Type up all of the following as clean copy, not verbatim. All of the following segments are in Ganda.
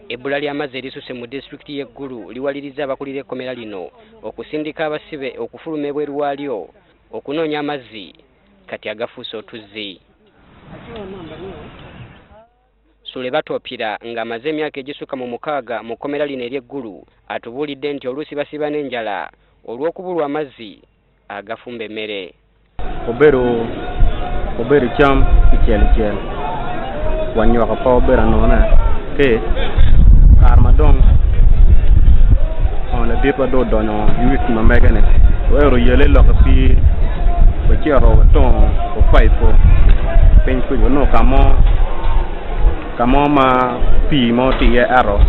Ebbula ly'amazzi erisuse mu disitulikiti y'e Gulu liwaliriza abakulira ekkomera lino okusindika abasibe okufuluma ebweru waalyo okunoonya amazzi kati agafuuse otuzzi. Sule Batopira ng'amaze emyaka egisukka mu 6 mu kkomera lino ery'e Gulu atubuulidde nti oluusi basiiba n'enjala olw'okubulwa amazzi agafumba emmere. Obedo cam kicel kicel wanywako pe obedo anona ke kare ma dong laditwa dong odonyo i wik ma mege-ni oero yele loka pii wacito watongo wapaipo piny kuca onongo ka mo ma pii mo tye iye ento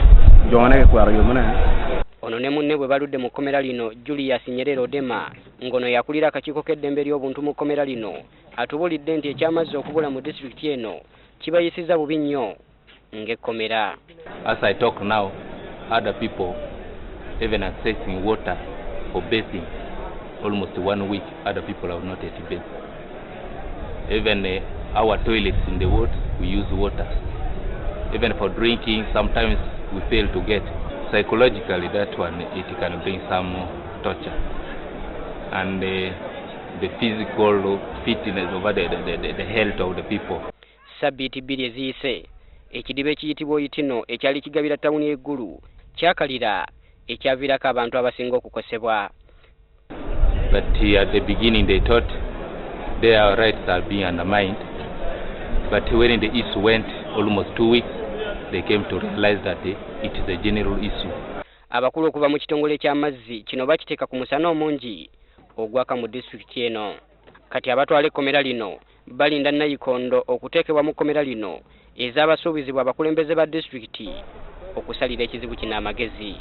jone kikwero yubone. Ono ne munne bwe baludde mu kkomera lino, Julius Nyerere Odema, ng'ono yakulira akakiiko k'eddembe ly'obuntu mu kkomera lino, atubuulidde nti eky'amazzi okubula mu disitulikiti eno kibayisizza bubi nnyo ng'ekkomera. As I talk now, other people even accessing water for bathing almost 1 week, other people have not yet bathed. Even our toilets in the ward, we use water. Even for drinking, sometimes we fail to get. Psychologically, that one, it can bring some torture. And the physical fitness over the health of the people. Sabbiiti 2 eziyise, ekidiba ekiyitibwa Oyitino ekyali kigabira tawuni y'e Gulu kyakalira ekyaviirako abantu abasinga okukosebwa. But at the beginning they thought their rights are being undermined. But when the issue went almost 2 weeks, they came to realize that it is a general issue. Abakulu okuva mu kitongole ky'amazzi kino bakiteeka ku musana omungi ogwaka mu disitulikiti eno. Kati abatwala ekkomera lino balinda nayikondo okuteekebwa mu kkomera lino ez'abasuubizibwa abakulembeze ba disitulikiti okusalira ekizibu kino amagezi.